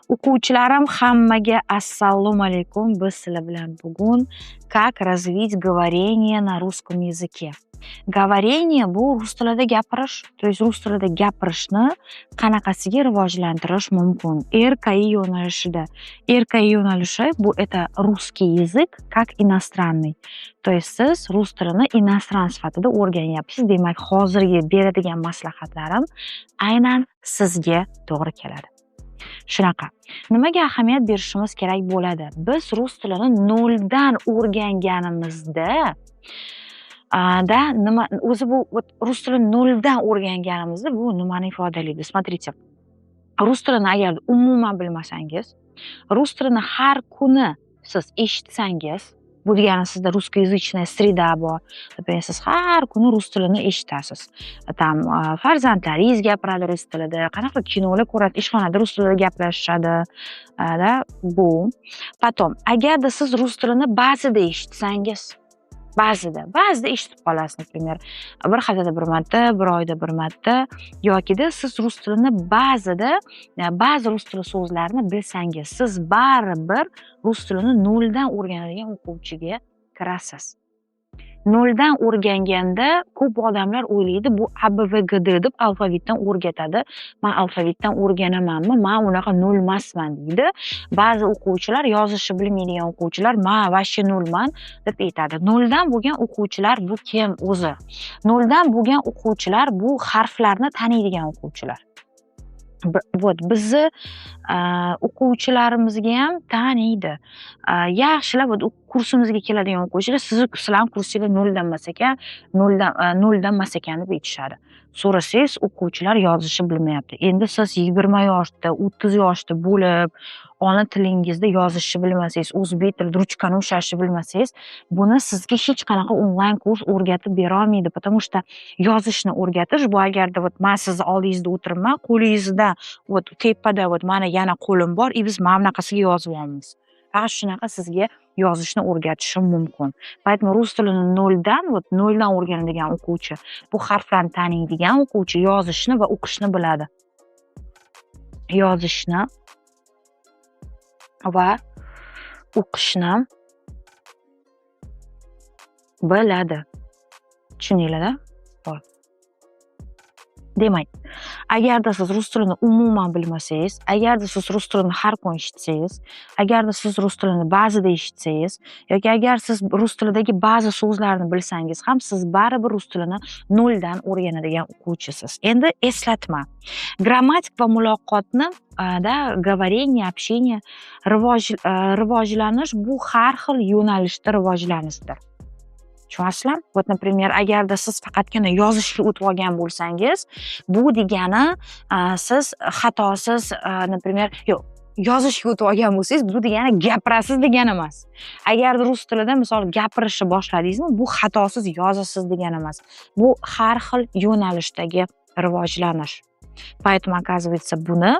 O'quvchilarim, hammaga assalomu alaykum. Biz sizlar bilan bugun "Как развить говорение на русском языке". Говорение bu rus tilida gapirish, то есть rus tilida gapirishni qanaqasiga rivojlantirish mumkin РКИ yo'nalishida. РКИ yo'nalishi bu это русский язык как иностранный. То есть siz rus tilini иностран sifatida o'rganyapsiz. Demak, hozirgi beradigan maslahatlarim aynan sizga to'g'ri keladi. Shunaqa. Nimaga ahamiyat berishimiz kerak bo'ladi? Biz rus tilini noldan o'rganganimizda da nima o'zi bu, вот, rus tilini noldan o'rganganimizda bu nimani ifodalaydi? Смотрите, rus tilini agar umuman bilmasangiz, rus tilini har kuni siz eshitsangiz, bu degani sizda русскоязычная среда bor. Например, siz har kuni rus tilini eshitasiz. Там farzandlaringiz gapiradi rus tilida, qanaqa kinolar ko'radi, ishxonada rus tilida gaplashishadi, да, bu. Потом, agarda siz rus tilini ba'zida eshitsangiz, ba'zida eshitib qolasiz, например, bir haftada bir marta, bir oyda bir marta yokida siz rus tilini ba'zida, ba'zi rus tili so'zlarini bilsangiz, siz baribir rus tilini noldan o'rganadigan o'quvchiga kirasiz. Noldan o'rganganda ko'p odamlar o'ylaydi, bu A, B, V, G, D deb alfavitdan o'rgatadi. Man alfavitdan o'rganamanmi? Man unaqa nol emasman, deydi. Ba'zi o'quvchilar, yozishni bilmaydigan o'quvchilar, "Man вообще nolman", deb aytadi. Noldan bo'lgan o'quvchilar bu kim o'zi? Noldan bo'lgan o'quvchilar bu harflarni taniydigan o'quvchilar. Вот bizni o'quvchilarimizga ham taniydi. Yaxshilab, вот, kursimizga keladigan o'quvchilar, "Sizni, sizlarni kursinglar noldan emas ekan, noldan emas ekan", deb aytishadi. So'rasangiz, o'quvchilar yozishni bilmayapti. Endi siz 20 yoshda, 30 yoshda bo'lib, ona tilingizda yozishni bilmasangiz, o'zbek tilida ruchkani ushlashni bilmasangiz, buni sizga hech qanaqa onlayn kurs o'rgatib berolmaydi. Потому что yozishni o'rgatish bu agarda, вот, man sizni oldingizda o'tiribman, qo'lingizda, вот, tepada, вот, mani yana qo'lim bor и biz mana bunaqasiga yozyapmiz. Faqat shunaqa sizga yozishni o'rgatishim mumkin. Поэтому rus tilini noldan, вот, noldan o'rganadigan o'quvchi bu harflarni taniydigan o'quvchi, yozishni va o'qishni biladi. Yozishni va o'qishni biladi. Tushundinglar-a? Вот. Demak, agarda siz rus tilini umuman bilmasangiz, agarda siz rus tilini har kun eshitsangiz, agarda siz rus tilini ba'zida eshitsangiz yoki agar siz rus tilidagi ba'zi so'zlarni bilsangiz ham, siz baribir rus tilini noldan o'rganadigan o'quvchisiz. Endi eslatma. Grammatik va muloqotni, да, говорение, общение rivojlanish bu har xil yo'nalishda rivojlanishdir. Tushunyapsizlarmi? Вот, например, agarda siz faqatgina yozishga o'tib olgan bo'lsangiz, bu degani siz xatosiz, например, yo'q, yozishga o'tib olgan bo'lsangiz, bu degani gapirasiz degani emas. Agarda rus tilida, misol, gapirishni boshladingizmi, bu xatosiz yozasiz degani emas. Bu har xil yo'nalishdagi rivojlanish. Поэтому, оказывается, buni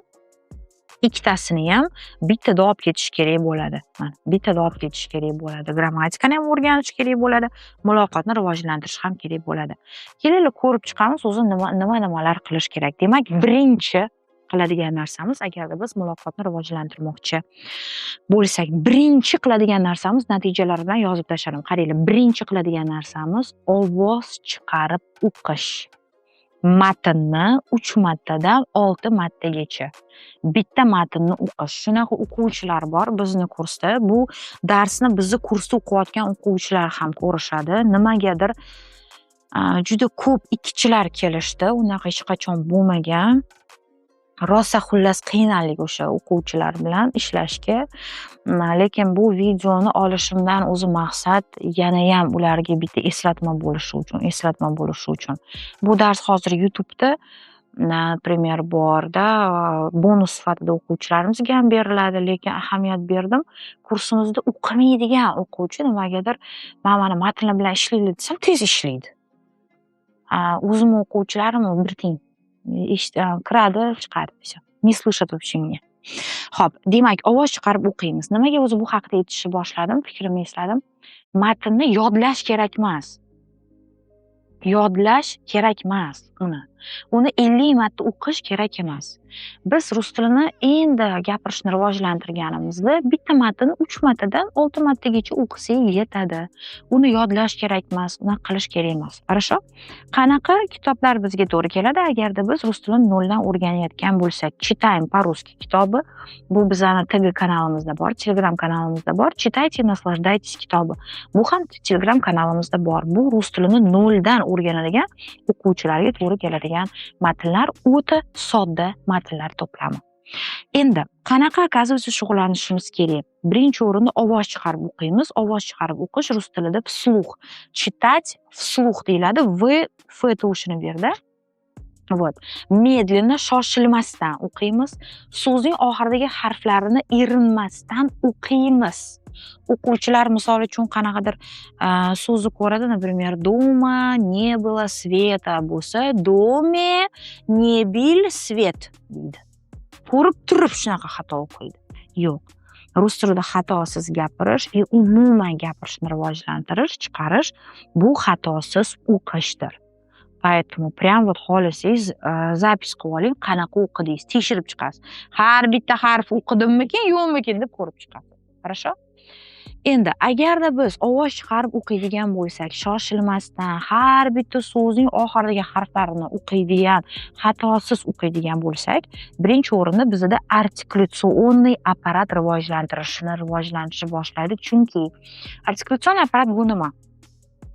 ikkitasini ham bittada olib ketish kerak bo'ladi. Mana, bittada olib ketish kerak bo'ladi. Grammatikani ham o'rganish kerak bo'ladi, muloqotni rivojlantirish ham kerak bo'ladi. Kelinglar, ko'rib chiqamiz o'zi nima nimalar qilish kerak. Demak, birinchi qiladigan narsamiz, agarda biz muloqotni rivojlantirmoqchi bo'lsak, birinchi qiladigan narsamiz, natijalar bilan yozib tashladim. Qaranglar, birinchi qiladigan narsamiz ovoz chiqarib o'qish. Matnni 3 martadan 6 martagacha. Bitta matnni o'qish. Shunaqa o'quvchilar bor bizni kursda. Bu darsni bizni kursda o'qiyotgan o'quvchilar ham ko'rishadi. Nimagadir juda ko'p ikkichilar kelishdi. Unaqa hech qachon bo'lmagan. Rosa, xullas, qiynaldik o'sha o'quvchilar bilan ishlashga. Lekin bu videoni olishimdan o'zi maqsad yanayam ularga bitta eslatma bo'lishi uchun, eslatma bo'lishi uchun. Bu dars hozir YouTube'da, например, borda, bonus sifatida o'quvchilarimizga ham beriladi, lekin ahamiyat berdim. Kursimizda o'qimaydigan o'quvchi nimagadir man mana matnlar bilan ishlaylik desam, tez ishlaydi. O'zimni o'quvchilarim bir tiyin kiradi, chiqadi, всё. Не слышат вообще меня. Xo'p, demak, ovoz chiqarib o'qiymiz. Nimaga o'zi bu haqida aytishni boshladim, fikrimni esladim. Matnni yodlash kerak emas. Yodlash kerak emas uni. Uni 50 marta o'qish kerak emas. Biz rus tilini endi gapirishni rivojlantirganimizda bitta matnni uch martadan olti martagacha o'qisak yetadi. Uni yodlash kerak emas, unaqa qilish kerak emas. Хорошо? Qanaqa kitoblar bizga to'g'ri keladi, agarda biz rus tilini noldan o'rganayotgan bo'lsak? "Читаем по-русски" kitobi, bu bizani TG kanalimizda bor, Telegram kanalimizda bor. "Читайте, наслаждайтесь" kitobi. Bu ham Telegram kanalimizda bor. Bu rus tilini noldan o'rganadigan o'quvchilarga to'g'ri keladigan matnlar, o'ta sodda matnlar to'plami. Endi qanaqa, оказывается, shug'ullanishimiz kerak? Birinchi o'rinda ovoz chiqarib o'qiymiz. Ovoz chiqarib o'qish rus tilida вслух. "Читать вслух" deyiladi. V, F tovushini berdi. Вот. Медленно, shoshilmasdan o'qiymiz. So'zning oxiridagi harflarini erinmasdan o'qiymiz. O'quvchilar, misol uchun, qanaqadir so'zni ko'radi, например, "дома не было света" bo'lsa, "доме не был свет" deydi. Ko'rib turib shunaqa xato o'qiydi. Yo'q. Rus tilida xatosiz gapirish и umuman gapirishni rivojlantirish, chiqarish bu xatosiz o'qishdir. Поэтому прям вот xohlasangiz, запись qilib oling, qanaqa o'qidingiz, tekshirib chiqasiz. Har bitta harf o'qidimmikin, yo'qmikin deb ko'rib chiqasiz. Хорошо? Endi agarda biz ovoz chiqarib o'qiydigan bo'lsak, shoshilmasdan har bitta so'zning oxiridagi harflarini o'qiydigan, xatosiz o'qiydigan bo'lsak, birinchi o'rinda bizada артикуляционный аппарат rivojlanishni boshlaydi. Chunki артикуляционный аппарат bu nima?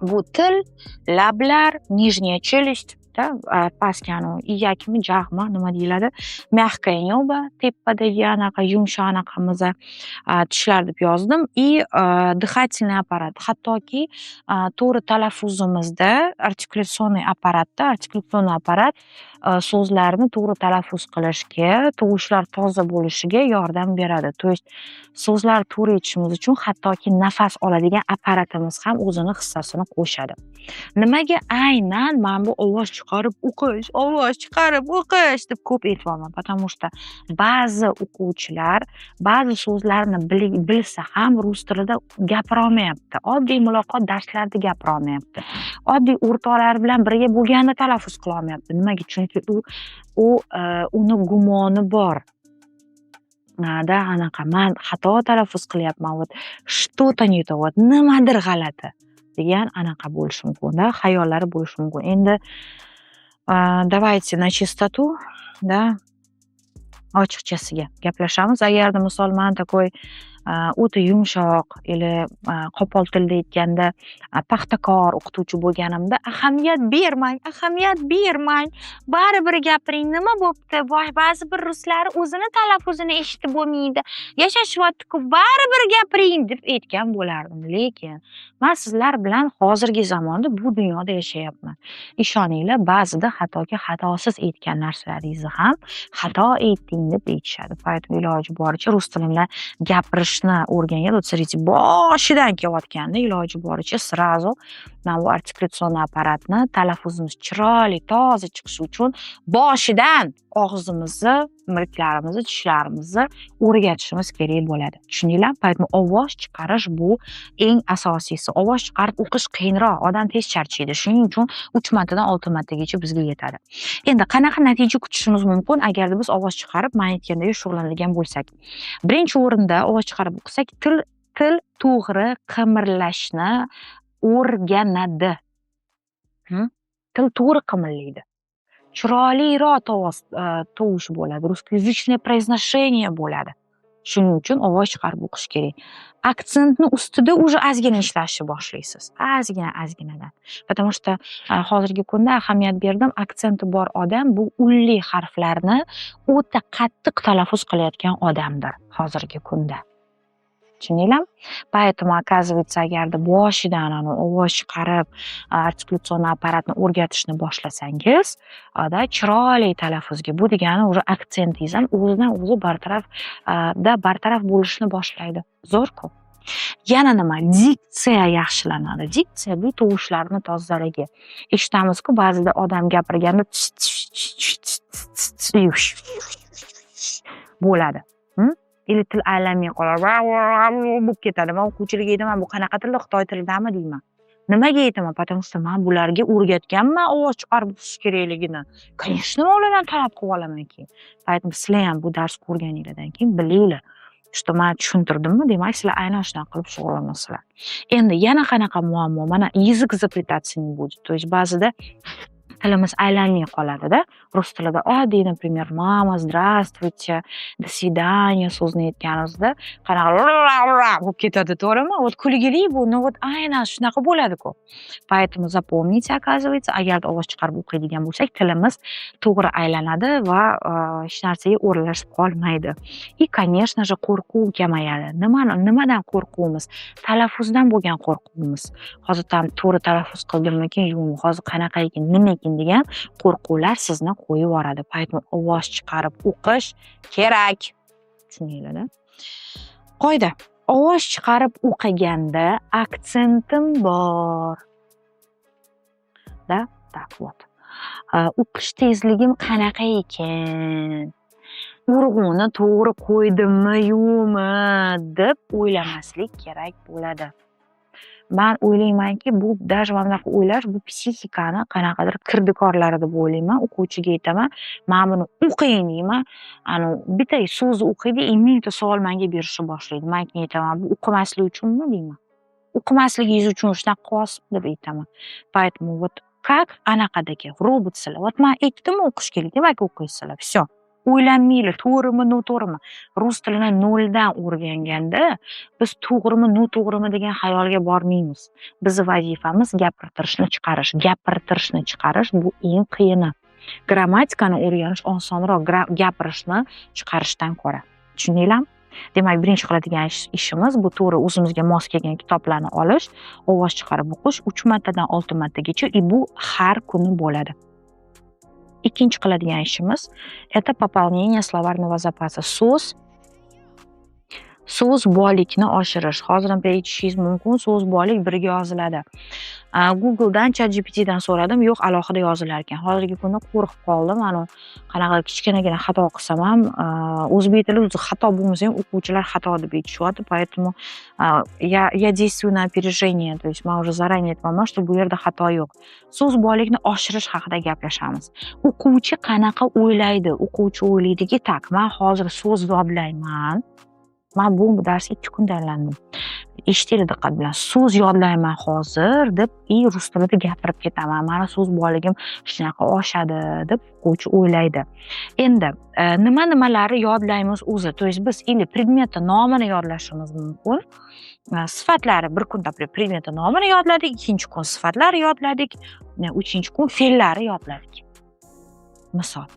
Bu til, lablar, нижняя челюсть, да, pastki anavi iyakmi, jag'mi, nima deyiladi, мягкое небо, tepadagi anaqa yumshoq anaqamiz, tishlar deb yozdim, и дыхательный аппарат. Hattoki to'g'ri talaffuzimizda артикуляционный apparatda, артикуляционный аппарат so'zlarni to'g'ri talaffuz qilishga, tovushlar toza bo'lishiga yordam beradi. То есть so'zlar to'g'ri aytishimiz uchun hattoki nafas oladigan apparatimiz ham o'zini hissasini qo'shadi. Nimaga aynan mana bu ovoz chiqarib o'qish, ovoz chiqarib o'qish deb ko'p aytyapman? Потому что ba'zi o'quvchilar ba'zi so'zlarni bilsa ham rus tilida gapirolmayapti. Oddiy muloqot darslarida gapirolmayapti. Oddiy o'rtoqlari bilan birga bo'lganda talaffuz qilolmayapti. Nimaga? Chunki u uni gumoni bor. Да, anaqa man xato talaffuz qilyapman, вот что-то не то, вот nimadir g'alati degan anaqa bo'lishi mumkin-da, xayollari bo'lishi mumkin. Endi давайте на чистоту, да, ochiqchasiga gaplashamiz. Agarda, misol, man такой o'ta yumshoq или qo'pol tilda aytganda, paxtakor o'qituvchi bo'lganimda, "Ahamiyat bermang, ahamiyat bermang, baribir gapiring, nima bo'pti, voy, ba'zi bir ruslari o'zini talaffuzini eshitib bo'lmaydi, yashashyapti-ku, baribir gapiring", deb aytgan bo'lardim. Lekin man sizlar bilan hozirgi zamonda, bu dunyoda yashayapman. Ishoninglar, ba'zida hattoki xatosiz aytgan narsalaringizni ham xato aytding deb aytishadi. Поэтому iloji boricha rus tilida gapirishni o'rgangan, вот смотрите, boshidan kelayotganda iloji boricha сразу mana bu артикуляционный apparatni, talaffuzimiz chiroyli, toza chiqishi uchun boshidan og'zimizni, milklarimizni, tishlarimizni o'rgatishimiz kerak bo'ladi. Tushundinglarmi? Поэтому ovoz chiqarish bu eng asosiysi. Ovoz chiqarib o'qish qiyinroq, odam tez charchaydi. Shuning uchun 3 martadan 6 martagacha bizga yetadi. Endi qanaqa natija kutishimiz mumkin, agarda biz ovoz chiqarib, man aytgandek, shug'ullanadigan bo'lsak? Birinchi o'rinda ovoz chiqarib o'qisak, til to'g'ri qimirlashni o'rganadi. Til to'g'ri qimirlaydi. Chiroyliroq tovush bo'ladi, русскоязычное произношение bo'ladi. Shuning uchun ovoz chiqarib o'qish kerak. Aksentni ustida уже ozgina ishlashni boshlaysiz. Ozgina, ozginadan. Потому что hozirgi kunda ahamiyat berdim, aksenti bor odam bu unli harflarni o'ta qattiq talaffuz qilayotgan odamdir hozirgi kunda. Tushundinglarmi? Поэтому, оказывается, agarda boshidan anavi ovoz chiqarib, артикуляционный apparatni o'rgatishni boshlasangiz, da chiroyli talaffuzga, bu degani уже aksentingiz ham o'zidan o'zi bartaraf bo'lishni boshlaydi. Zo'r-ku. Yana nima? Diksiya yaxshilanadi. Diksiya bu tovushlarni tozaligi. Eshitamiz-ku, ba'zida odam gapirganda bo'ladi. Или til aylanmay qoladi, bo'lib ketadi. Man o'quvchilarga aytaman, bu qanaqa tilda, xitoy tilidami deyman. Nimaga aytaman? Потому что man bularga o'rgatganman ovoz chiqarib o'qish kerakligini. Конечно, man ulardan talab qilib olaman keyin. Поэтому sizlar ham bu dars ko'rganinglardan keyin bilinglar, что man tushuntirdimmi, demak, sizlar aynan shunaqa qilib shug'ullanasizlar. Endi yana qanaqa muammo? Mana, язык заплетаться не будет. То есть ba'zida tilimiz aylanmay qoladida. Rus tilida oddiy, например, "мама", "здравствуйте", "до свидания" so'zini aytganimizda qanaqa bo'lib ketadi, to'g'rimi? Вот kulgili bu, но вот aynan shunaqa bo'ladi-ku. Поэтому запомните, оказывается, agarda ovoz chiqarib o'qiydigan bo'lsak, tilimiz to'g'ri aylanadi va hech narsaga o'ralashib qolmaydi. И, конечно же, qo'rquv kamayadi. Nimani, nimadan qo'rquvimiz? Talaffuzdan bo'lgan qo'rquvimiz. Hozir там to'g'ri talaffuz qildimmikin, yo'qmi, hozir qanaqa ekan, nima ekan degan qo'rquvlar sizni qo'yib yuboradi. Поэтому ovoz chiqarib o'qish kerak. Tushundinglar-da? Qoida: ovoz chiqarib o'qiganda aktsentim bor. Да? Так, вот. O'qish tezligim qanaqa ekan? Urg'uni to'g'ri qo'ydimmi, yo'qmi deb o'ylamaslik kerak bo'ladi. Man o'ylaymanki, bu даже mana bunaqa o'ylash, bu psixikani qanaqadir kirdikorlari deb o'ylayman. O'quvchiga aytaman, mana buni o'qing deyman. Anavi bitta so'zni o'qiydi и mingta savol manga berishni boshlaydi. Man keyin aytaman, bu o'qimaslik uchunmi deyman. O'qimasligingiz uchun shunaqa qilyapsizmi deb aytaman. Поэтому вот как anaqadagi robotsizlar. Вот man aytdimmi o'qish kerak, demak, o'qiysizlar. Всё. O'ylanmanglar, to'g'rimi, noto'g'rimi. Rus tilini noldan o'rganganda biz to'g'rimi, noto'g'rimi degan xayolga bormaymiz. Bizni vazifamiz gapirtirishni chiqarish. Gapirtirishni chiqarish bu eng qiyini. Grammatikani o'rganish osonroq gapirishni chiqarishdan ko'ra. Tushundinglarmi? Demak, birinchi qiladigan ishimiz bu to'g'ri, o'zimizga mos kelgan kitoblarni olish, ovoz chiqarib o'qish 3 martadan 6 martagacha и bu har kuni bo'ladi. Ikkinchi qiladigan ishimiz — это пополнение словарного запаса. So'z boylikni oshirish. Hozir ham aytishingiz mumkin, so'z boylik birga yoziladi. Google'dan, ChatGPTdan so'radim, yo'q, alohida yozilar ekan. Hozirgi kunda qo'rqib qoldim. Anavi qanaqa kichkinagina xato qilsam ham, o'zbek tili o'zi xato bo'lmasa ham o'quvchilar xato deb aytishyapti. Поэтому я действую на опережение. То есть man уже заранее aytyapman, что bu yerda xato yo'q. So'z boylikni oshirish haqida gaplashamiz. O'quvchi qanaqa o'ylaydi? O'quvchi o'ylaydiki, так, man hozir so'z yodlayman. Man bu darsga 2 kun tayyorlandim. Eshitinglar diqqat bilan. So'z yodlayman hozir deb и rus tilida gapirib ketaman. Mani so'z boyligim shunaqa oshadi deb o'quvchi o'ylaydi. Endi nima nimalarni yodlaymiz o'zi? То есть biz или predmetni nomini yodlashimiz mumkin. Sifatlari bir kun predmetni nomini yodladik, ikkinchi kun sifatlari yodladik, uchinchi kun fe'llari yodladik. Misol.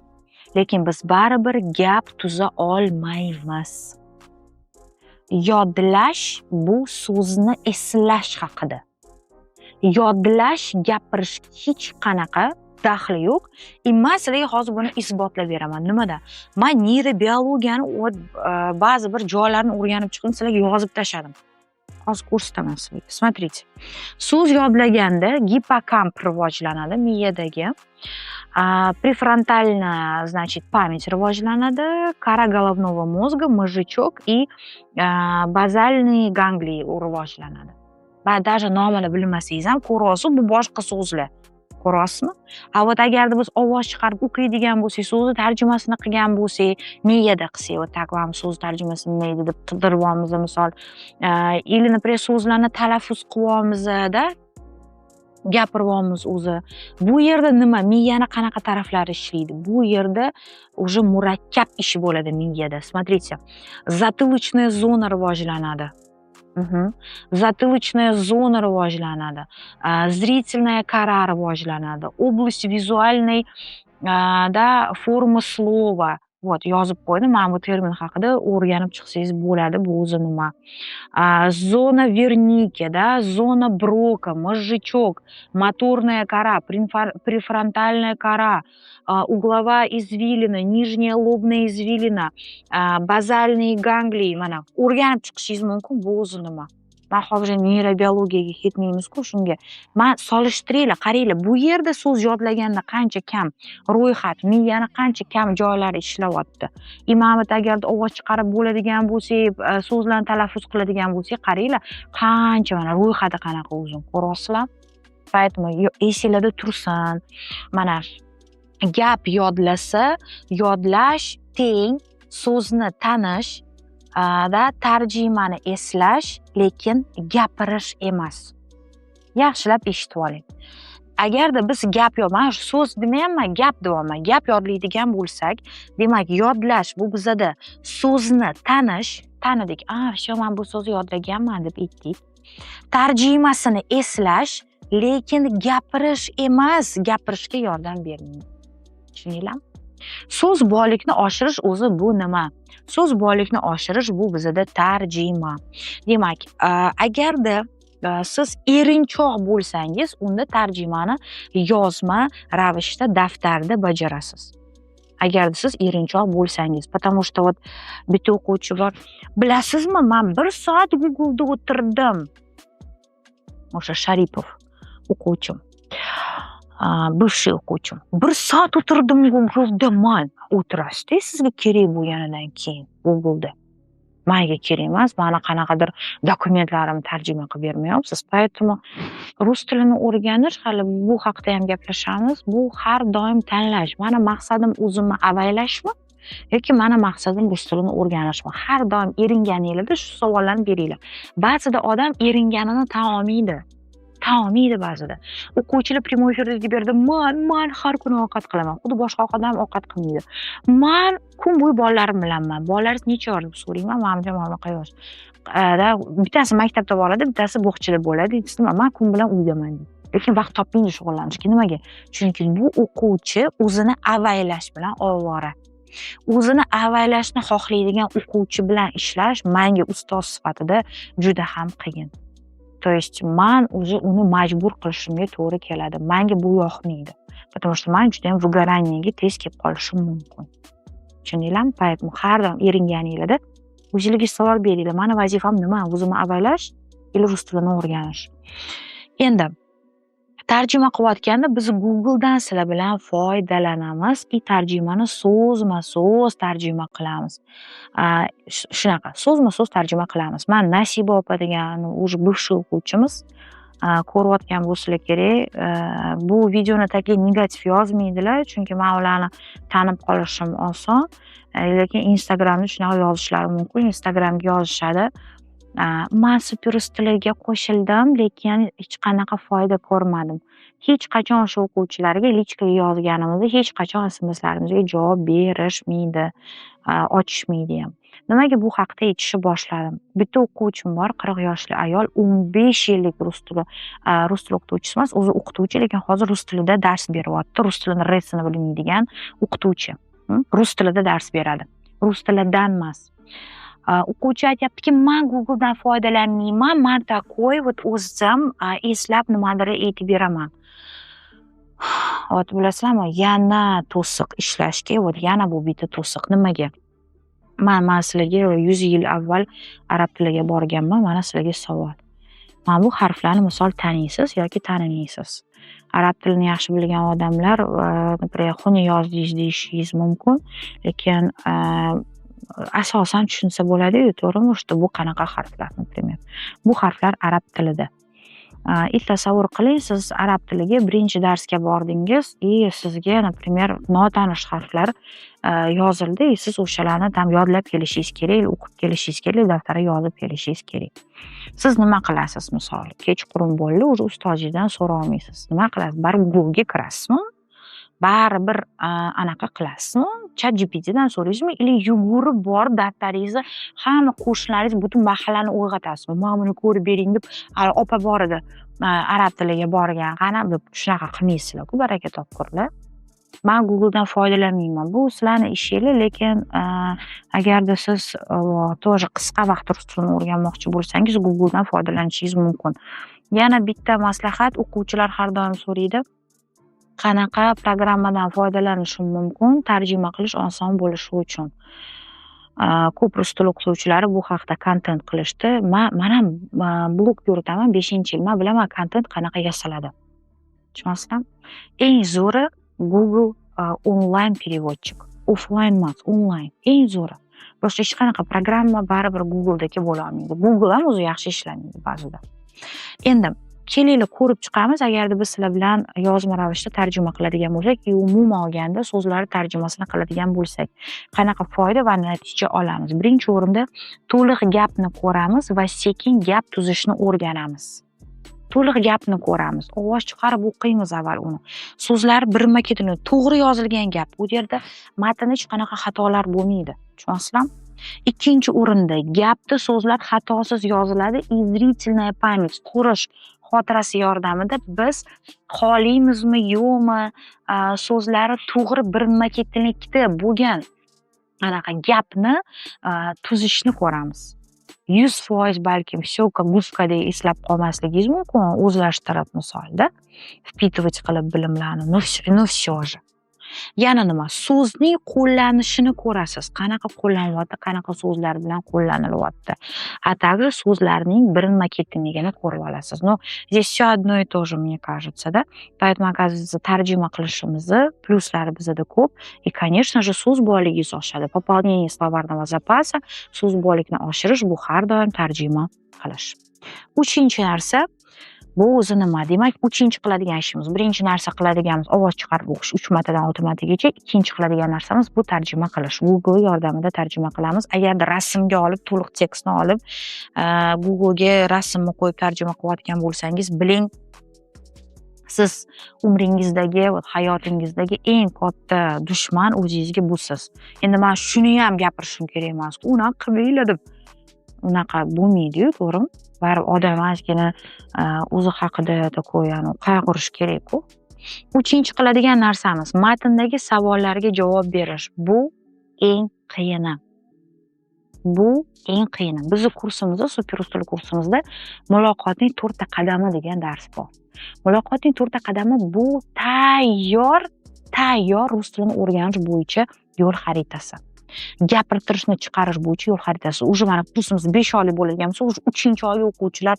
Lekin biz baribir gap tuza olmaymiz. Yodlash bu so'zni eslash haqida. Yodlash gapirishga hech qanaqa daxli yo'q. И man sizlarga hozir buni isbotlab beraman. Nimada? Man neyrobiologiyani ba'zi bir joylarini o'rganib chiqdim, sizlarga yozib tashladim. Hozir ko'rsataman sizlarga. Смотрите. So'z yodlaganda gippokamp rivojlanadi miyadagi. Префронтальная, значит, память rivojlanadi, кора головного мозга, мозжечок и базальные ganglии rivojlanadi. Va даже nomini bilmasangiz ham ko'ryapsiz, bu boshqa so'zlar. Ko'ryapsizmi? А вот agarda biz ovoz chiqarib o'qiydigan bo'lsak, so'zni tarjimasini qilgan bo'lsak, miyada qilsak, вот так mana bu so'z tarjimasi nima edi deb qidiryapmiz misol. Или, например, so'zlarni talaffuz qilyapmiz-da, gapiryapmiz o'zi. Bu yerda nima, miyani qanaqa taraflari ishlaydi? Bu yerda уже murakkab ish bo'ladi miyada. Смотрите, затылочная зона rivojlanadi. Затылочная зона rivojlanadi. Зрительная кора rivojlanadi. Область визуальной да, формы слова. Вот, yozib qo'ydim. Mana bu termin haqida o'rganib chiqsangiz bo'ladi, bu o'zi nima. Зона Вернике, да, зона Брока, мозжечок, моторная кора, префронтальная кора, угловая извилина, нижняя лобная извилина, базальные ganglии. Mana, o'rganib chiqishingiz mumkin, bu o'zi nima. Man hozir neyrobiologiyaga ketmaymiz-ku shunga. Man solishtiringlar, qaranglar, bu yerda so'z yodlaganda qancha kam ro'yxat, miyani qancha kam joylari ishlayapti. И mana bu yerda agarda ovoz chiqarib bo'ladigan bo'lsak, so'zlarni talaffuz qiladigan bo'lsak, qaranglar, qancha mana ro'yxati qanaqa uzun. Ko'ryapsizlarmi? Поэтому esinglarda tursin, mana, gap yodlasa, yodlash teng so'zni tanish da tarjimani eslash, lekin gapirish emas. Yaxshilab eshitib oling. Agarda biz gap, man so'z demayapman, gap deyapman, gap yodlaydigan bo'lsak, demak, yodlash bu bizada so'zni tanish. Tanidik, "A, всё, man bu so'zni yodlaganman", deb aytdik. Tarjimasini eslash, lekin gapirish emas, gapirishga yordam bermaydi. Tushundinglarmi? So'z boylikni oshirish o'zi bu nima? So'z boylikni oshirish bu bizada tarjima. Demak, agarda siz erinchoq bo'lsangiz, unda tarjimani yozma ravishda daftarda bajarasiz. Agarda siz erinchoq bo'lsangiz, потому что вот bitta o'quvchi bor: "Bilasizmi, man bir soat Google'da o'tirdim". O'sha Sharipov o'quvchim, бывший o'quvchim. "Bir soat o'tirdim Google'da man". O'tirasizda sizga kerak bo'lganidan keyin Google'da. Manga kerak emas, mani qanaqadir dokumentlarimni tarjima qilib bermayapsiz. Поэтому rus tilini o'rganish, hali bu haqida ham gaplashamiz. Bu har doim tanlash. Mani maqsadim o'zimni avaylashmi yoki mani maqsadim rus tilini o'rganishmi? Har doim eringaninglarda shu savollarni beringlar. Ba'zida odam eringanini tan olmaydi. Tan olmaydi ba'zida. O'quvchilar прямой efirda aytib berdi: Man har kuni ovqat qilaman". Xuddi boshqa odam ovqat qilmaydi. "Man kun bo'yi bolalarim bilanman". "Bolalaringiz necha yosh?" deb so'rayman. Manimcha, mana bunaqa yosh. Da, bittasi maktabda boradi, bittasi bog'chada bo'ladi. "Man kun bilan uydaman", deydi. Lekin vaqt topmaydi shug'ullanishga. Nimaga? Chunki bu o'quvchi o'zini avaylash bilan ovora. O'zini avaylashni xohlaydigan o'quvchi bilan ishlash manga ustoz sifatida juda ham qiyin. То есть man уже uni majbur qilishimga to'g'ri keladi. Manga bu yoqmaydi. Потому что man judayam выгорание ga tez kelib qolishim mumkin. Tushundinglarmi? Поэтому har doim eringaninglarda o'zinglarga savol beringlar: mani vazifam nima? O'zimni avaylash или rus tilini o'rganish? Endi tarjima qilayotganda biz Google'dan sizlar bilan foydalanamiz и tarjimani so'zma-so'z tarjima qilamiz. Shunaqa so'zma-so'z tarjima qilamiz. Man Nasiba opa degan уже бывший o'quvchimiz, ko'rayotgan bo'lsalar kerak. Bu videoni tagiga negativ yozmaydilar, chunki man ularni tanib qolishim oson. Lekin Instagramda shunaqa yozishlari mumkin. Instagramga yozishadi: "Man super rus tiliga qo'shildim, lekin hech qanaqa foyda ko'rmadim". Hech qachon o'sha o'quvchilarga личка ga yozganimizda hech qachon SMSlarimizga javob berishmaydi, ochishmaydi ham. Nimaga bu haqida aytishni boshladim? Bitta o'quvchim bor, 40 yoshli ayol, 15 yillik rus tili o'qituvchisi emas, o'zi o'qituvchi, lekin hozir rus tilida dars beryapti. Rus tilini r sini bilmaydigan o'qituvchi. Rus tilida dars beradi. Rus tilidan emas. O'quvchi aytyaptiki: "Man Google'dan foydalanmayman, man такой вот o'zim eslab nimadir aytib beraman". Вот bilasizlarmi, yana to'siq ishlashga, вот yana bu bitta to'siq. Nimaga? Man sizlarga 100 yil avval arab tiliga borganman, mana sizlarga savol. Mana bu harflarni, misol, taniysiz yoki tanimaysiz. Arab tilini yaxshi bilgan odamlar, например, xuni yozdingiz deyishingiz mumkin, lekin asosan tushunsa bo'ladi-yu, to'g'rimi? Что bu qanaqa harflar, например. Bu harflar arab tilida. И tasavvur qiling, siz arab tiliga birinchi darsga bordingiz и sizga, например, notanish harflar yozildi и siz o'shalarni там yodlab kelishingiz kerak, o'qib kelishingiz kerak, daftarga yozib kelishingiz kerak. Siz nima qilasiz, misol? Kechqurun bo'ldi, уже ustozingizdan so'rolmaysiz. Nima qilasiz? Baribir Google'ga kirasizmi? Baribir anaqa qilasizmi? ChatGPTdan so'raysizmi или yugurib borib daftaringizni, hamma qo'shnilaringiz, butun mahallani uyg'otasizmi? "Mana buni ko'rib bering", deb. Opa bor edi, arab tiliga borgan, qani deb. Shunaqa qilmaysizlar-ku, baraka topkurlar. Man Google'dan foydalanmayman. Bu sizlarni ishinglar, lekin agarda siz тоже qisqa vaqt rus tilini o'rganmoqchi bo'lsangiz, Google'dan foydalanishingiz mumkin. Yana bitta maslahat, o'quvchilar har doim so'raydi: "Qanaqa programmadan foydalanishim mumkin, tarjima qilish oson bo'lishi uchun?" Ko'p rus tili o'qituvchilari bu haqda kontent qilishdi. Man ham blog yuritaman 5-yil. Man bilaman, kontent qanaqa yasaladi. Tushunyapsizlarmi? Eng zo'ri Google onlayn переводчик. Offlayn emas, onlayn. Eng zo'ri. Boshqa hech qanaqa programma baribir Google'dagi bo'la olmaydi. Google ham o'zi yaxshi ishlamaydi ba'zida. Endi Kelinglar, ko'rib chiqamiz. Agarda biz sizlar bilan yozma ravishda tarjima qiladigan bo'lsak, umuman olganda so'zlarni tarjimasini qiladigan bo'lsak, qanaqa foyda va natija olamiz? Birinchi o'rinda to'liq gapni ko'ramiz va sekin gap tuzishni o'rganamiz. To'liq gapni ko'ramiz, ovoz chiqarib o'qiymiz avval uni. So'zlar birma-ketin to'g'ri yozilgan gap. U yerda matnda hech qanaqa xatolar bo'lmaydi. Tushunyapsizlarmi? Ikkinchi o'rinda gapda so'zlar xatosiz yoziladi. И зрительная память, ko'rish xotirasi yordamida biz xohlaymizmi, yo'qmi, so'zlari to'g'ri, birma-ketinlikda bo'lgan anaqa gapni tuzishni ko'ramiz. 100% balkim всё как губка dek eslab qolmasligingiz mumkin, o'zlashtirib misolda, впитывать qilib bilimlarni, но всё же. Yana nima? So'zning qo'llanishini ko'rasiz. Qanaqa qo'llanilyapti, qanaqa so'zlar bilan qo'llanilyapti. А также so'zlarning birma-ketinligini ko'rib olasiz. Но здесь всё одно и то же, мне кажется, да? Поэтому, оказывается, tarjima qilishimizni plyuslari bizada ko'p. И, конечно же, so'z boyligingiz oshadi. Пополнение словарного запаса, so'z boylikni oshirish bu har doim tarjima qilish. Uchinchi narsa bu o'zi nima? Demak, uchinchi qiladigan ishimiz. Birinchi narsa qiladiganimiz ovoz chiqarib o'qish 3 martadan 6 martagacha. Ikkinchi qiladigan narsamiz bu tarjima qilish. Google yordamida tarjima qilamiz. Agarda rasmga olib, to'liq tekstni olib, Google'ga rasmni qo'yib tarjima qilayotgan bo'lsangiz, biling, siz umringizdagi va hayotingizdagi eng katta dushman o'zingizga bu siz. Endi man shuni ham gapirishim kerak emas. "Unaqa qilmanglar", deb. Unaqa bo'lmaydi-yu, to'g'rimi? Baribir odam ozgina o'zi haqida такой qayg'urishi kerak-ku. Uchinchi qiladigan narsamiz matndagi savollarga javob berish. Bu eng qiyini. Bu eng qiyini. Bizni kursimizda, super rus tili kursimizda "Muloqotning to'rtta qadami" degan dars bor. "Muloqotning to'rtta qadami" bu tayyor rus tilini o'rganish bo'yicha yo'l xaritasi. Gapirtirishni chiqarish bo'yicha yo'l xaritasi. Уже mana kursimiz 5 oylik bo'ladigan bo'lsa, уже 3-oyga o'quvchilar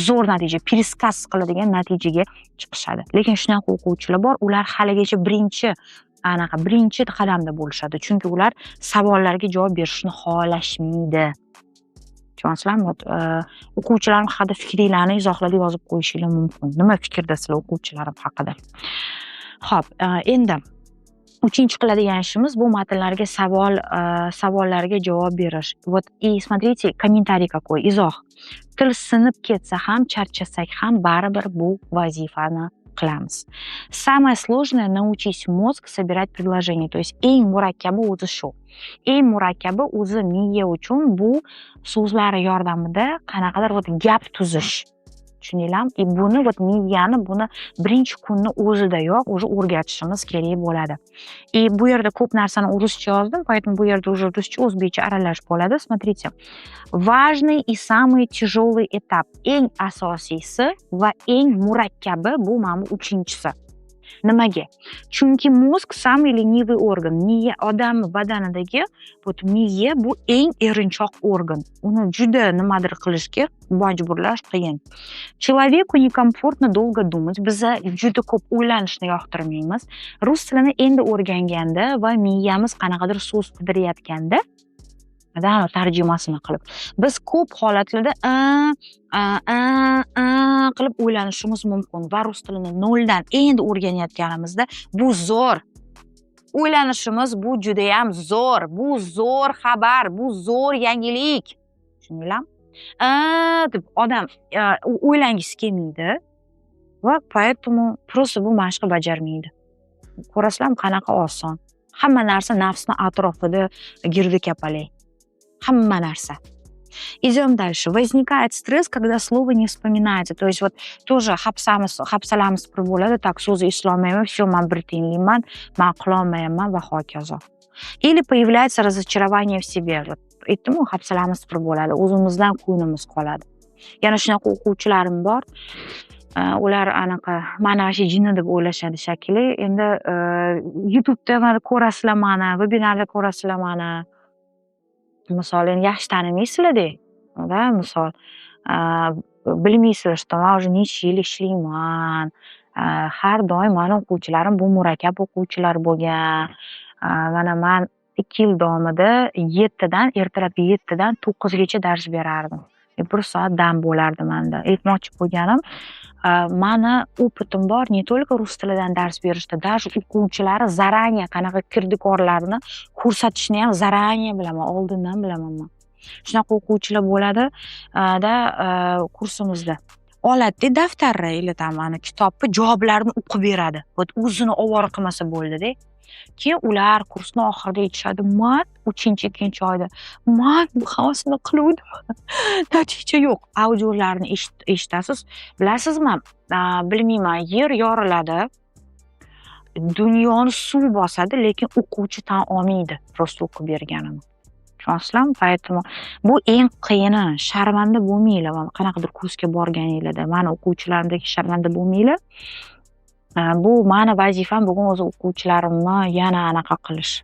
zo'r natija, пересказ qiladigan natijaga chiqishadi. Lekin shunaqa o'quvchilar bor, ular haligacha birinchi anaqa birinchi qadamda bo'lishadi. Chunki ular savollarga javob berishni xohlashmaydi. Tushunyapsizlarmi? Вот, o'quvchilarim haqida fikringlarni izohlarda yozib qo'yishinglar mumkin. Nima fikrdasizlar o'quvchilarim haqida? Xo'p, endi uchinchi qiladigan ishimiz bu matnlarga savollarga javob berish. Вот, и смотрите, комментарий какой, izoh. Til sinib ketsa ham, charchasak ham, baribir bu vazifani qilamiz. Самое сложное — научить мозг собирать предложения. То есть eng murakkabi o'zi shu. Eng murakkabi o'zi miya uchun bu so'zlar yordamida qanaqadir вот gap tuzish. Tushundinglarmi? И buni, вот, miyani buni birinchi kunni o'zidayoq уже o'rgatishimiz kerak bo'ladi. И bu yerda ko'p narsani ruscha yozdim, поэтому bu yerda уже ruscha, o'zbekcha aralash bo'ladi. Смотрите. Важный и самый тяжелый этап. Eng asosiysi va eng murakkabi bu mana bu uchinchisi. Nimaga? Chunki мозг — самый ленивый орган. Miya, odam badanidagi вот miya bu eng erinchoq organ. Uni juda nimadir qilishga majburlash qiyin. Человеку некомфортно долго думать. Biza juda ko'p o'ylanishni yoqtirmaymiz. Rus tilini endi o'rganganda va miyamiz qanaqadir so'z qidirayotganda, da, tarjimasini qilib, biz ko'p holatlarda a a a a qilib o'ylanishimiz mumkin va rus tilini noldan endi o'rganayotganimizda bu zo'r. O'ylanishimiz bu judayam zo'r, bu zo'r xabar, bu zo'r yangilik. Tushundinglarmi? "A" deb odam o'ylangisi kelmaydi va поэтому просто bu mashqni bajarmaydi. Ko'rasizlarmi, qanaqa oson. Hamma narsa nafsni atrofida girdi kapalak. Hamma narsa. Идем дальше. Возникает стресс, когда слово не вспоминается. То есть вот тоже hapsamiz, hafsalamiz pir bo'ladi. Так, so'zni eslolmayman, всё, man bir tiyinlikman, man qilolmayapman va hokazo. Или появляется разочарование в себе. Вот aytdim-ku, hafsalamiz pir bo'ladi, o'zimizdan ko'nglimiz qoladi. Yana shunaqa o'quvchilarim bor. Ular anaqa mani вообще jinni deb o'ylashadi shekilli. Endi YouTube'da mana ko'rasizlar mani, vebinarda ko'rasizlar mani. Misol, endi yaxshi tanimaysizlar-da, да, misol, bilmaysizlar, что man уже necha yil ishlayman. Har doim mani o'quvchilarim bu murakkab o'quvchilar bo'lgan. Mana man 2 yil davomida 7dan, ertalabki 7dan 9gacha dars berardim. Bir soat dam bo'lardi manda. Aytmoqchi bo'lganim, mani опыт im bor не только rus tilidan dars berishda, даже o'quvchilari заранее qanaqa kirdikorlarni ko'rsatishni ham заранее bilaman, oldindan bilaman man. Shunaqa o'quvchilar bo'ladi da kursimizda. Oladida daftarni или там ana kitobni javoblarini o'qib beradi. Вот o'zini ovora qilmasa bo'ldida. Keyin ular kursni oxirida aytishadi: "Man uchinchi, ikkinchi oyda man bu hammasini qiluvdim, natija yo'q." Audiolarni eshitasiz. Bilasizmi, bilmayman, yer yoriladi, dunyoni suv bosadi, lekin o'quvchi tan olmaydi просто o'qib berganini. Tushunyapsizlarmi? Поэтому bu eng qiyini. Sharmanda bo'lmanglar mana qanaqadir kursga borganinglarda. Mani o'quvchilarimdek sharmanda bo'lmanglar. Bu mani vazifam bugun o'zi o'quvchilarimni yana anaqa qilish,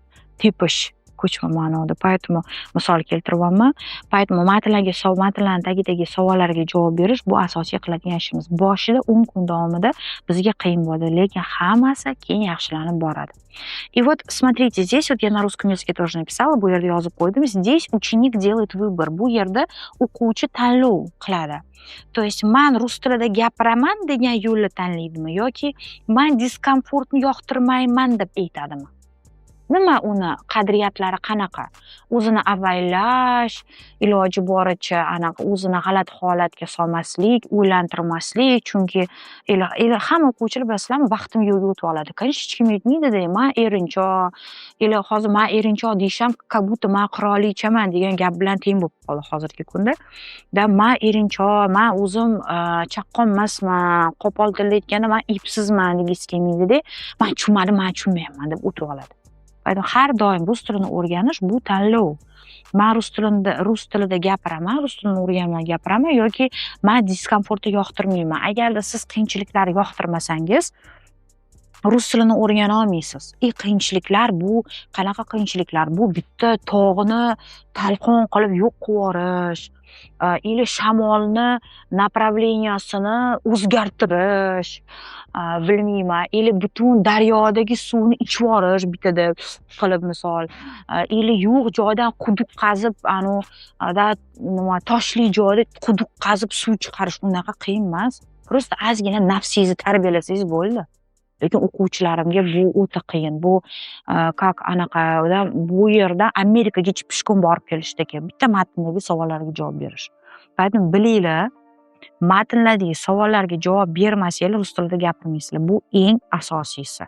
tepish ko'chma ma'noda. Поэтому misol keltiryapman. Поэтому matnlarga, matnlarni tagidagi savollarga javob berish bu asosiy qiladigan ishimiz. Boshida 10 kun davomida bizga qiyin bo'ladi, lekin hammasi keyin yaxshilanib boradi. И вот смотрите, здесь вот я на русском языке тоже написала, bu yerda yozib qo'ydim. Здесь ученик делает выбор. Bu yerda o'quvchi tanlov qiladi. То есть man rus tilida gapiraman degan yo'lni tanlaydimi yoki man diskomfortni yoqtirmayman deb aytadimi? Nima uni qadriyatlari qanaqa? O'zini avaylash, iloji boricha anaqa o'zini g'alati holatga solmaslik, o'ylantirmaslik, chunki hamma o'quvchilar, bilasizlarmi, vaqtim yo'qga o'tib oladi. Конечно, hech kim aytmaydida, man erinchoq или hozir man erinchoq deyish ham как будто man qirolichaman degan gap bilan teng bo'lib qoldi hozirgi kunda. Да, man erinchoq, man o'zim chaqqon emasman, qo'pol tilda aytganda man epsizman degisi kelmaydida, man tushunmadim, man tushunmayapman deb o'tirib oladi. Поэтому har doim rus tilini o'rganish bu tanlov. Man rus tilida gapiraman, rus tilini o'rganman, gapiraman yoki man diskomfortni yoqtirmayman. Agarda siz qiyinchiliklarni yoqtirmasangiz, rus tilini o'rgana olmaysiz. И qiyinchiliklar bu qanaqa qiyinchiliklar? Bu bitta tog'ni talqon qilib yo'q qilib yuborish, или shamolni направления sini o'zgartirish, bilmayman, или butun daryodagi suvni ichib yuborish bittada qilib misol, или yo'q joydan quduq qazib, anavi da nima, toshli joyda quduq qazib suv chiqarish unaqa qiyin emas. Просто ozgina nafsingizni tarbiyalasangiz bo'ldi. Lekin o'quvchilarimga bu o'ta qiyin. Bu как anaqada bu yerdan Amerikagacha пешком borib kelishdek bitta matndagi savollarga javob berish. Поэтому bilinglar, matnlardagi savollarga javob bermasanglar, rus tilida gapirmaysizlar. Bu eng asosiysi.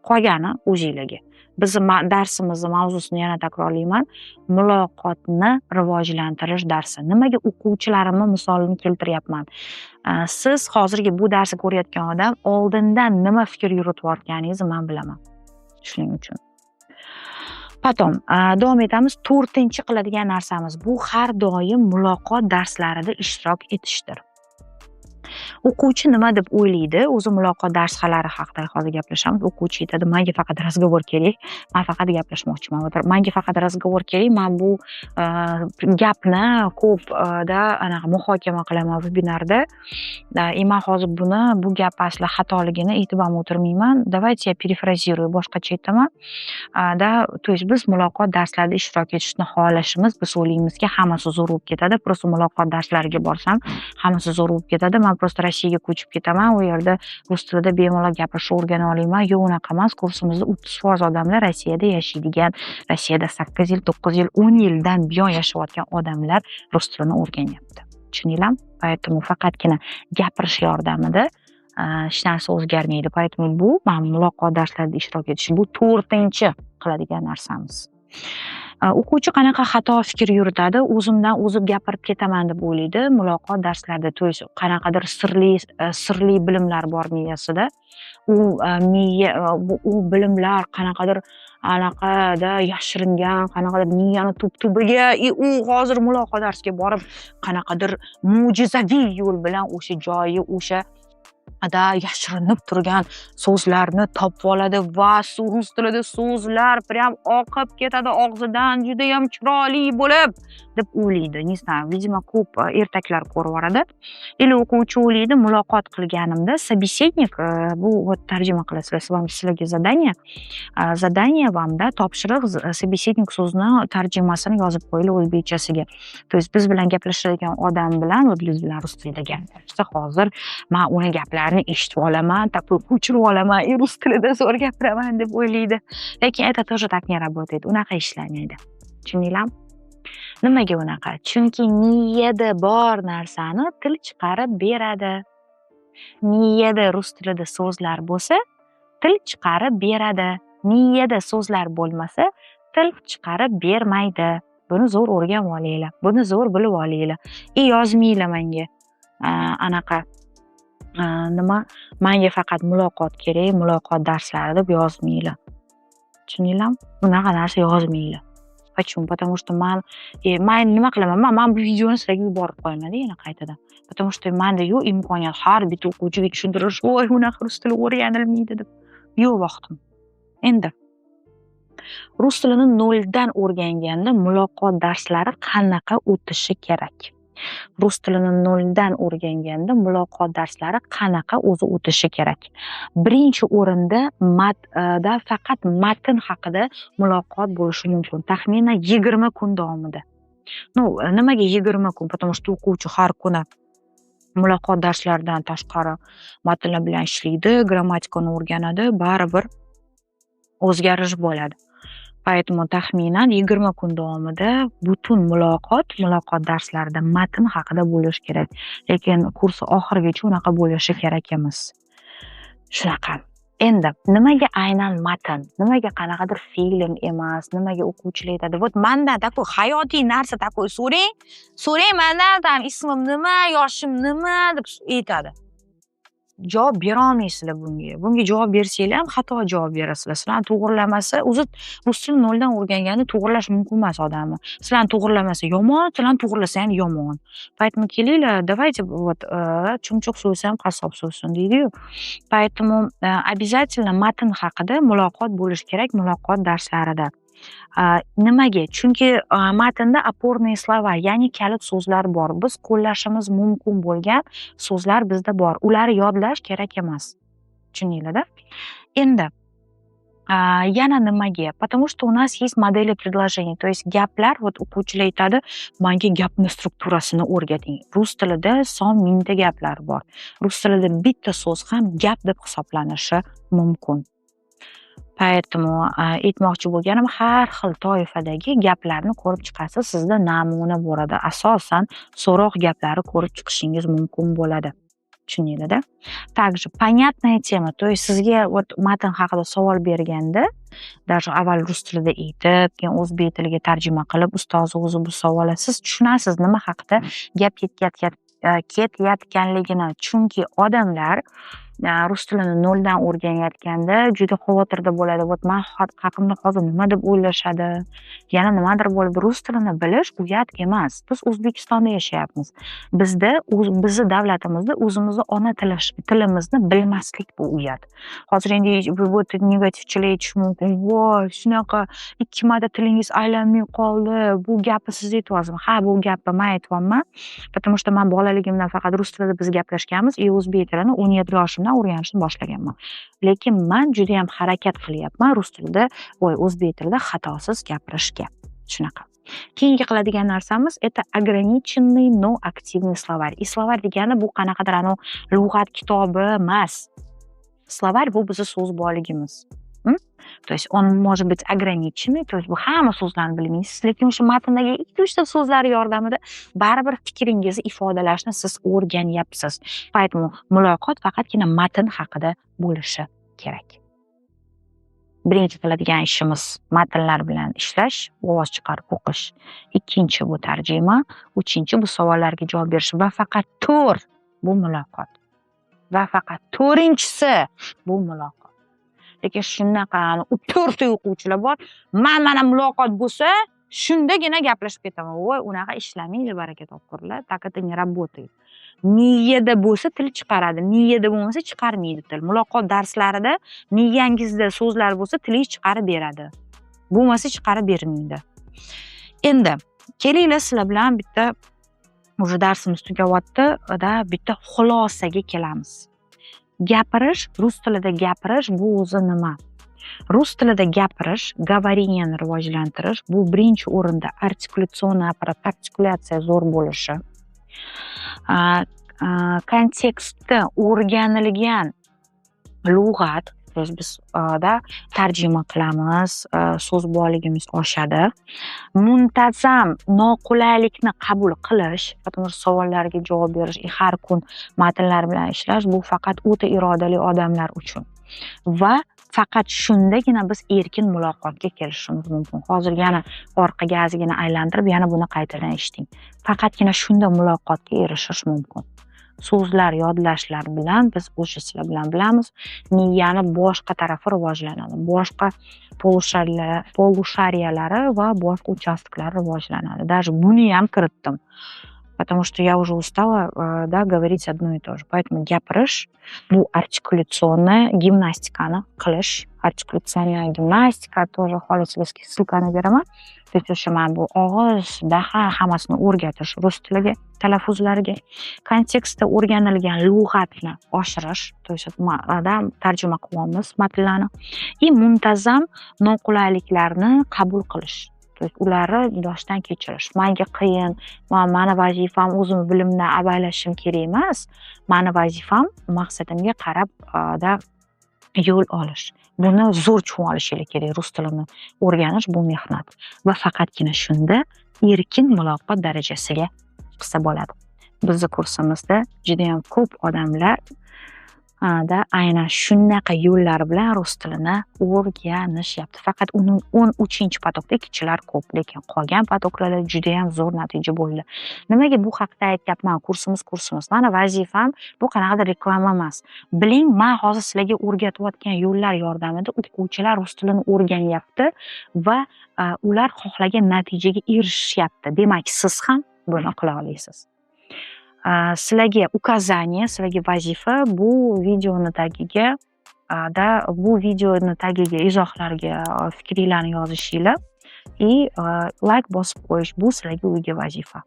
Qolgani o'zinglarga. Bizni darsimizni mavzusini yana takrorlayman. Muloqotni rivojlantirish darsi. Nimaga o'quvchilarimni misolini keltiryapman? Siz hozirgi bu darsni ko'rayotgan odam oldindan nima fikr yuritayotganingizni man bilaman. Shuning uchun. Потом davom etamiz. To'rtinchi qiladigan narsamiz bu har doim muloqot darslarida ishtirok etishdir. O'quvchi nima deb o'ylaydi? O'zi muloqot darslari haqida hozir gaplashamiz. O'quvchi aytadi: "Menga faqat разговор kerak, man faqat gaplashmoqchiman. Menga faqat разговор kerak, man bu gapni ko'p da anaqa muhokama qilaman vebinarda. И man hozir buni, bu gap asli xatoligini aytib ham o'tirmayman. Давайте я перефразирую, boshqacha aytaman. Да, то есть biz muloqot darslarida ishtirok etishni xohlashimiz, biz o'ylaymizki, hammasi zo'r bo'lib ketadi. Просто muloqot darslariga borsam, hammasi zo'r bo'lib ketadi. Man просто Rossiyaga ko'chib ketaman, u yerda rus tilida bemalol gapirishni o'rgana olaman. Yo'q, unaqa emas. Kursimizda 30% odamlar Rossiyada yashaydigan, Rossiyada 8 yil, 9 yil, 10 yildan buyon yashayotgan odamlar rus tilini o'rganyapti. Tushundinglarmi? Поэтому faqatgina gapirish yordamida hech narsa o'zgarmaydi. Поэтому bu mana muloqot darslarida ishtirok etish bu to'rtinchi qiladigan narsamiz. O'quvchi qanaqa xato fikr yuritadi? O'zimdan o'zim gapirib ketaman deb o'ylaydi muloqot darslarida. То есть qanaqadir sirli bilimlar bor miyasida. U miya u bilimlar qanaqadir anaqada yashiringan, qanaqadir miyani tub tubiga и u hozir muloqot darsiga borib qanaqadir mo'jizaviy yo'l bilan o'sha joyi, o'sha Da yashirinib turgan so'zlarni topib oladi va rus tilida so'zlar прям oqib ketadi og'zidan, judayam chiroyli bo'lib deb o'ylaydi. Не знаю, видимо, ko'p ertaklar ko'rib yuboradi. Или o'quvchi o'ylaydi, muloqot qilganimda собеседник, bu вот tarjima qilasizlar, sizlarga задание вам, да, topshiriq: собеседник so'zini tarjimasini yozib qo'yinglar o'zbekchasiga. То есть biz bilan gaplashadigan odam bilan, вот biz bilan rus tilida gaplashsa, hozir man uni gaplarini eshitib olaman, такой ko'chirib olaman и rus tilida zo'r gapiraman deb o'ylaydi. Lekin это тоже так не работает, unaqa ishlamaydi. Tushundinglarmi? Nimaga unaqa? Chunki miyada bor narsani til chiqarib beradi. Miyada rus tilida so'zlar bo'lsa, til chiqarib beradi. Miyada so'zlar bo'lmasa, til chiqarib bermaydi. Buni zo'r o'rganib olinglar, buni zo'r bilib olinglar. И yozmanglar menga anaqa nima, "Manga faqat muloqot kerak, muloqot darslari", deb yozmanglar. Tushundinglarmi? Bunaqa narsa yozmanglar. Почему? Потому что man nima qilaman? Man bu videoni sizlarga yuborib qo'yamanda yana qaytadan. Потому что manda yo'q imkoniyat har bitta o'quvchiga tushuntirish, "Voy, unaqa rus tili o'rganilmaydi", deb. Yo'q vaqtim. Endi rus tilini noldan o'rganganda muloqot darslari qanaqa o'tishi kerak? Rus tilini noldan o'rganganda muloqot darslari qanaqa o'zi o'tishi kerak? Birinchi o'rinda da faqat matn haqida muloqot bo'lishi mumkin. Taxminan 20 kun davomida. Ну, nimaga 20 kun? Потому что o'quvchi har kuni muloqot darslaridan tashqari matnlar bilan ishlaydi, grammatikani o'rganadi, baribir o'zgarish bo'ladi. Поэтому taxminan 20 kun davomida butun muloqot darslarida matn haqida bo'lishi kerak. Lekin kurs oxirigacha unaqa bo'lishi kerak emas. Shunaqa. Endi nimaga aynan matn? Nimaga qanaqadir film emas? Nimaga o'quvchilar aytadi, вот mandan такой hayotiy narsa такой so'rang, so'rang mandan, там ismim nima, yoshim nima deb aytadi. Javob berolmaysizlar bunga. Bunga javob bersanglar ham xato javob berasizlar. Sizlarni to'g'rilamasa, o'zi rus tilini noldan o'rganganda to'g'irlash mumkin emas odamni. Sizlarni to'g'rilamasa yomon, sizlarni to'g'rilasa ham yomon. Поэтому kelinglar, давайте вот, "Chumchuq so'ysa ham qassob so'ysin", deydi-yu. Поэтому обязательно matn haqida muloqot bo'lishi kerak muloqot darslarida. Nimaga? Chunki matnda опорные слова, ya'ni kalit so'zlar bor. Biz qo'llashimiz mumkin bo'lgan so'zlar bizda bor. Ularni yodlash kerak emas. Tushundinglar-da? Endi yana nimaga? Потому что у нас есть модели предложений, то есть gaplar, вот o'quvchilar aytadi, "Manga gapni strukturasini o'rgating". Rus tilida son mingta gaplar bor. Rus tilida bitta so'z ham gap deb hisoblanishi mumkin. Поэтому aytmoqchi bo'lganim, har xil toifadagi gaplarni ko'rib chiqasiz, sizda namuna bo'ladi. Asosan so'roq gaplari ko'rib chiqishingiz mumkin bo'ladi. Tushundinglar-da? Также понятная тема, то есть sizga вот matn haqida savol berganda, даже avval rus tilida aytib, keyin o'zbek tiliga tarjima qilib, ustozi o'zi bu savolni, siz tushunasiz nima haqida gap ketayotganligini. Chunki odamlar rus tilini noldan o'rganayotganda juda xavotirda bo'ladi. Вот man haqimda hozir nima deb o'ylashadi? Yana nimadir bo'ladi. Rus tilini bilish uyat emas. Biz O'zbekistonda yashayapmiz. Bizda, bizni davlatimizda o'zimizni ona tilimizni bilmaslik bu uyat. Hozir endi bu negativchilar aytishi mumkin. "Voy, shunaqa ikki marta tilingiz aylanmay qoldi. Bu gapni siz aytyapsizmi?" Ha, bu gapni man aytyapman. Потому что man bolaligimdan faqat rus tilida biz gaplashganmiz и o'zbek tilini 17 yoshimdan o'rganishni boshlaganman. Lekin man judayam harakat qilyapman rus tilida, voy, o'zbek tilida xatosiz gapirishga. Shunaqa. Keyingi qiladigan narsamiz — это ограниченный, но активный словарь. И словарь degani bu qanaqadir anavi lug'at kitobi emas. Словарь bu bizni so'z boyligimiz. То есть он может быть ограниченный, то есть bu hamma so'zlarni bilmaysiz, lekin o'sha matndagi ikkita uchta so'zlar yordamida baribir fikringizni ifodalashni siz o'rganyapsiz. Поэтому muloqot faqatgina matn haqida bo'lishi kerak. Birinchi qiladigan ishimiz matnlar bilan ishlash, ovoz chiqarib o'qish. Ikkinchi bu tarjima, uchinchi bu savollarga javob berish va faqat to'rt bu muloqot. Va faqat to'rtinchisi bu muloqot. Lekin shunaqa to'rtta o'quvchilar bor. Man mana muloqot bo'lsa, Shundagina gaplashib ketaman. Voy, unaqa ishlamaydi, baraka topkurlar. Так это не работает. Miyada bo'lsa, til chiqaradi, miyada bo'lmasa, chiqarmaydi til. Muloqot darslarida miyangizda so'zlar bo'lsa, tilingiz chiqarib beradi, bo'lmasa, chiqarib bermaydi. Endi kelinglar, sizlar bilan bitta, уже darsimiz tugayapti da, bitta xulosaga kelamiz. Gapirish, rus tilida gapirish bu o'zi nima? Rus tilida gapirish, говорение ni rivojlantirish bu birinchi o'rinda артикуляционный аппарат, artikulyatsiya zo'r bo'lishi, kontekstda o'rganilgan lug'at, то есть biz da tarjima qilamiz, so'z boyligimiz oshadi, muntazam noqulaylikni qabul qilish, потому что savollarga javob berish и har kun matnlar bilan ishlash bu faqat o'ta irodali odamlar uchun va faqat shundagina biz erkin muloqotga kelishimiz mumkin. Hozir yana orqaga ozgina aylantirib, yana buni qaytadan eshiting. Faqatgina shunda muloqotga erishish mumkin. So'zlar yodlashlar bilan biz o'sha sizlar bilan bilamiz, miyani boshqa tarafi rivojlanadi, boshqa полушария lari va boshqa uchastkalar rivojlanadi. Даже buni ham kiritdim, потому что я уже устала, да, говорить одно и то же. Поэтому gapirish bu артикуляционная gimnastikani qilish. Артикуляционная gimnastika тоже, xohlasangiz, ссылка ni beraman. То есть o'sha mana bu og'iz, dahan, hammasini o'rgatish rus tiliga, talaffuzlariga, kontekstda o'rganilgan lug'atni oshirish, то есть да, tarjima qilyapmiz matnlarni, и muntazam noqulayliklarni qabul qilish. То есть ularni boshdan kechirish. Manga qiyin, mani vazifam o'zimni bilimdan avaylashim kerak emas. Mani vazifam maqsadimga qarab da yo'l olish. Buni zo'r tushunib olishinglar kerak. Rus tilini o'rganish bu mehnat va faqatgina shunda erkin muloqot darajasiga chiqsa bo'ladi. Bizni kursimizda judayam ko'p odamlar da aynan shunaqa yo'llar bilan rus tilini o'rganishyapti. Faqat uni 13-поток da ikkinchilar ko'p, lekin qolgan поток larda judayam zo'r natija bo'ldi. Nimaga bu haqda aytyapman? Kursimiz, kursimiz. Mani vazifam bu qanaqadir reklama emas. Biling, man hozir sizlarga o'rgatayotgan yo'llar yordamida o'quvchilar rus tilini o'rganyapti va ular xohlagan natijaga erishishyapti. Demak, siz ham buni qila olasiz. Sizlarga указание, sizlarga vazifa: bu videoni tagiga da bu videoni tagiga izohlarga fikringlarni yozishinglar и layk bosib qo'yish, bu sizlarga uyga vazifa.